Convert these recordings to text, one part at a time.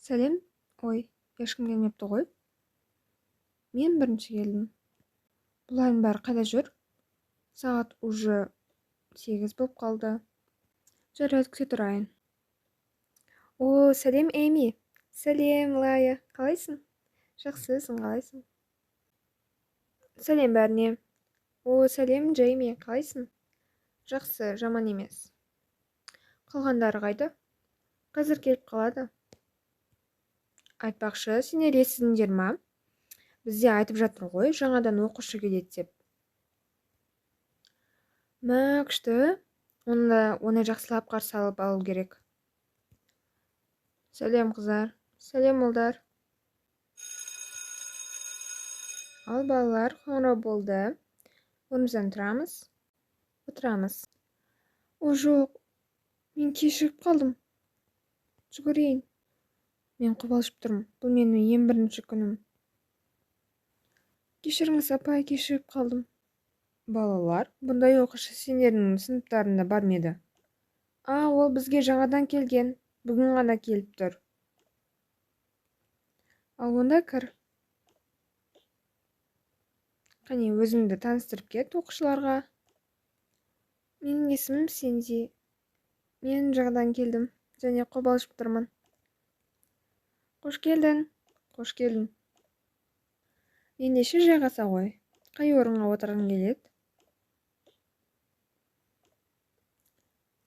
Сәлем. Ой, ешкім келмепті ғой. Мен бірінші келдім. Бұлардың бәрі қайда жүр? Сағат уже 8 болып қалды. Жарайды, күте тұрайын. О, сәлем, Эми. Сәлем, Лая. Қалайсың? Жақсы, сен қалайсың? Сәлем бәріне. О, сәлем, Джейми. Қалайсың? Жақсы, жаман емес. Қалғандары қайда? Қазір келіп қалады. Айтпақшы, сендер естідіңдер ма? Бізде айтып жатыр ғой, жаңадан оқушы келеді деп. Мә, күшті. Оны жақсылап қарсы алып алу керек. Сәлем, қыздар. Сәлем, ұлдар. Ал балалар, қоңырау болды. Орнымыздан тұрамыз. Отырамыз. О, жоқ. Мен кешігіп қалдым. Жүгірейін. Мен қобалжып тұрмын. Бұл менің ең бірінші күнім. Кешіріңіз, апай, кешігіп қалдым. Балалар, бұндай оқушы сендердің сыныптарында бар ма еді? А, ол бізге жаңадан келген. Бүгін ғана келіп тұр. Ал онда кір. Қане, өзіңді таныстырып кет оқушыларға. Менің есімім Сенди. Мен жаңадан келдім және қобалжып тұрмын. Қош келдің. Қош келдің. Ендеше жайғаса ғой. Қай орынға отырғың келеді?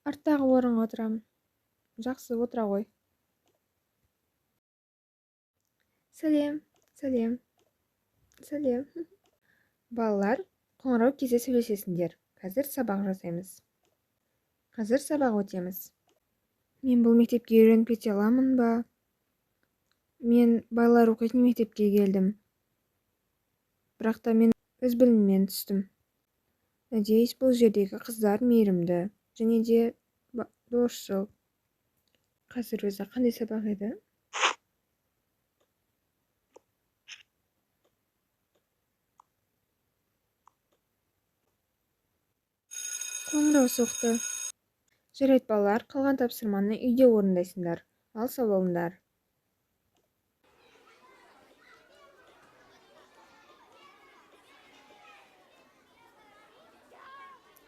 Арттағы орынға отырамын. Жақсы, отыра ғой. Сәлем, сәлем, сәлем. Балалар, қоңырау кезде сөйлесесіңдер. Қазір сабақ жасаймыз. Қазір сабақ өтеміз. Мен бұл мектепке үйреніп кете аламын ба? Мен балалар оқитын мектепке келдім. Бірақ та мен өз біліміммен түстім. Надеюсь, бұл жердегі қыздар мейірімді және де досшыл. Қазір өзі қандай сабақ еді? Қоңырау соқты. Жарайды, балалар, қалған тапсырманы үйде орындайсыңдар. Ал сау болыңдар.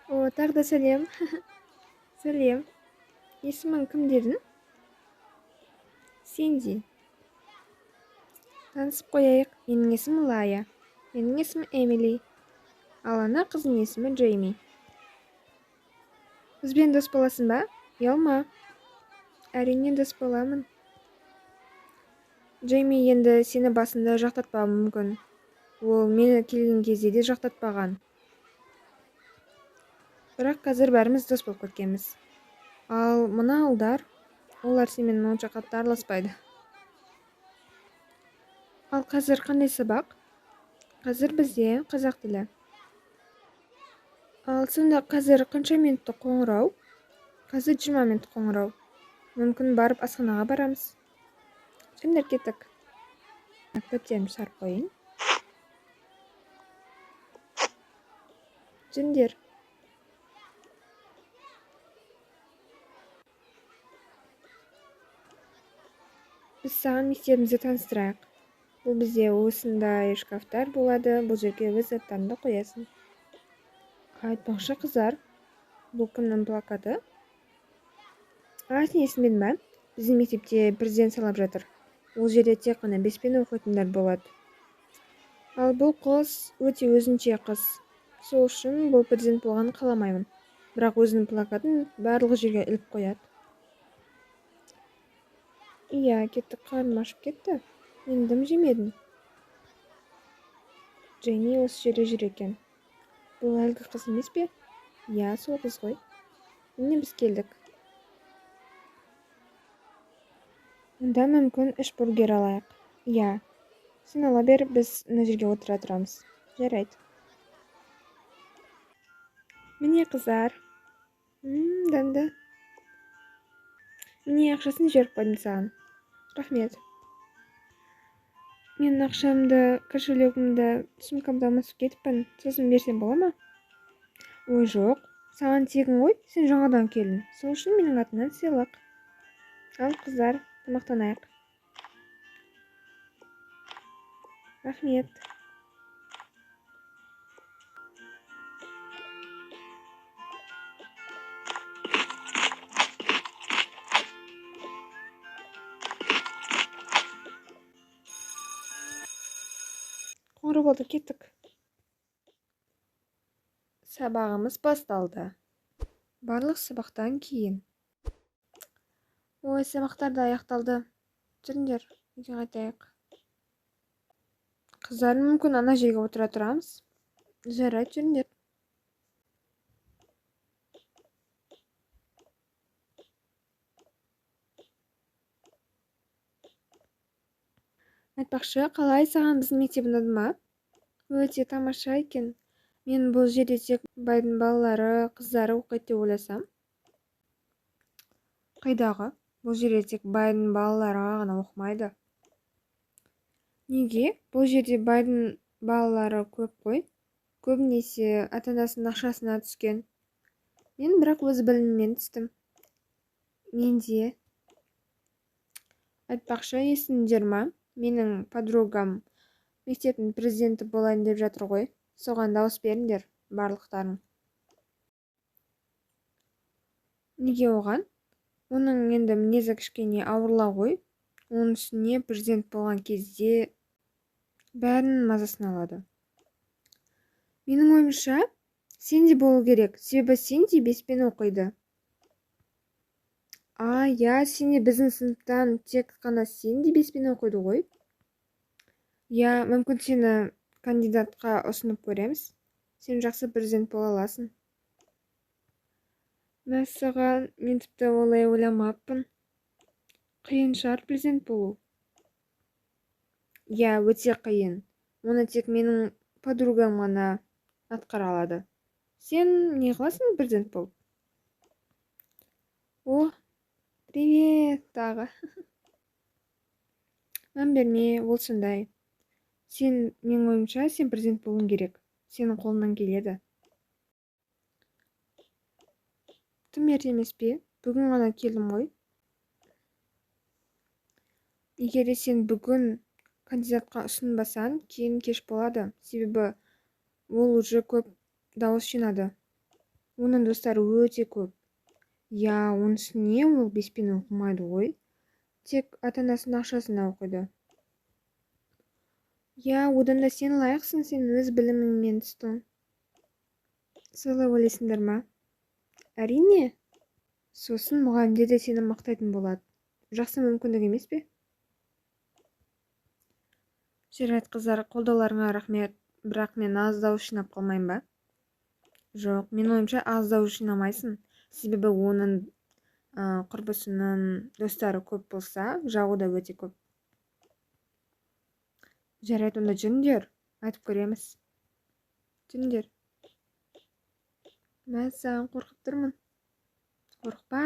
О, тағы да сәлем. Сәлем. Есімің кім дедің? Сенди. Танысып қояйық. Менің есімім Лая. Менің есімім Эмили. Ал ана қыздың есімі Джейми. Бізбен дос боласың ба? Ұялма. Әрине дос боламын. Джейми енді сені басында жақтатпауы мүмкін. Ол мені келген кезде де жақтатпаған. Бірақ қазір бәріміз дос болып кеткенбіз. Ал мына ұлдар, олар сенімен онша қатты араласпайды. Ал қазір қандай сабақ? Қазір бізде қазақ тілі. Ал сонда қазір қанша минуттық қоңырау? Қазір 20 минуттық қоңырау. Мүмкін барып асханаға барамыз. Жүріңдер, кеттік. Кітаптерімді шығарып қояйын. Жүріңдер. Біз саған мектебімізді таныстырайық. Бұл бізде осындай шкафтар болады. Бұл жерге өз заттарыңды қоясың. Айтпақшы, қыздар, бұл кімнің плакаты? А, сен есіңде ме? Біздің мектепте президент сайлап жатыр. Ол жерде тек қана 5-пен оқитындар болады. Ал бұл қыз өте өзінше қыз. Сол үшін бұл президент болғанын қаламаймын. Бірақ өзінің плакатын барлық жерге іліп қояды. Иә, кеттік, қарным ашып кетті. Мен дым жемедім. Джейми осы жерде жүр екен. Бұл әлгі қыз емес пе? Иә, сол қыз ғой. Міне біз келдік. Онда мүмкін 3 бургер алайық. Иә. Сен ала бер, біз мына жерге отыра тұрамыз. Жарайды. Міне қыздар. Дәмді. Міне ақшасын жіберіп қойдым саған. Рахмет. Мен ақшамды, кошелегімді сумкамда ұмытып кетіппін. Сосын берсем бола ма? Ой, жоқ. Саған тегін ғой, сен жаңадан келдің. Сол үшін менің атымнан сыйлық. Ал қыздар, тамақтанайық. Рахмет. Қоңырау болды, кеттік. Сабағымыз басталды. Барлық сабақтан кейін. Ой, сабақтар да аяқталды. Жүріңдер, үйге қайтайық. Қыздар, мүмкін ана жерге отыра тұрамыз. Жарайды, жүріңдер. Айтпақшы, қалай саған біздің мектеп ұнады ма? Өте тамаша екен. Мен бұл жерде тек байдың балалары, қыздары оқиды деп ойласам. Қайдағы? Бұл жерде тек байдың балалары ғана оқымайды. Неге? Бұл жерде байдың балалары көп қой. Көбінесе ата-анасының ақшасына түскен. Мен бірақ өз біліміммен түстім. Мен де. Айтпақшы, есіңдер ма? Менің подругам мектептің президенті болайын деп жатыр ғой. Соған дауыс беріңдер, барлықтарың. Неге оған? Оның енді мінезі кішкене ауырлау ғой. Оның үстіне президент болған кезде бәрінің мазасын алады. Менің ойымша, сен де болу керек, себебі сен де 5-пен оқиды. А, иә, сен де біздің сыныптан тек қана сен де 5-пен оқиды ғой. Иә, мүмкін сені кандидатқа ұсынып көреміз. Сен жақсы президент бола аласың. Мәссаған, мен тіпті олай ойламаппын. Қиын шығар президент болу. Иә, өте қиын. Оны тек менің подругам ғана атқара алады. Сен не қыласың президент болып? О, привет тағы. Мән берме, ол сондай. Сен, менің ойымша, сен президент болуың керек. Сенің қолыңнан келеді. Тым ерте емес пе? Бүгін ғана келдім ғой. Егер де сен бүгін кандидатқа ұсынбасаң, кейін кеш болады. Себебі ол уже көп дауыс жинады. Оның достары өте көп. Иә, оның үстіне ол 5-пен оқымайды ғой. Тек ата-анасының ақшасына оқиды. Иә, одан да сен лайықсың, сен өз біліміңмен түстің. Солай ойлайсыңдар ма? Әрине. Сосын мұғалімдер де сені мақтайтын болады. Жақсы мүмкіндік емес пе? Жарайды, қыздар, қолдауларыңа рахмет. Бірақ мен аз дауыс жинап қалмайын ба? Жоқ, менің ойымша аз дауыс жинамайсың. Себебі оның құрбысының достары көп болса, жауы да өте көп. Жарайды, онда жүріңдер, айтып көреміз. Жүріңдер. Мәссаған, қорқып тұрмын. Қорықпа,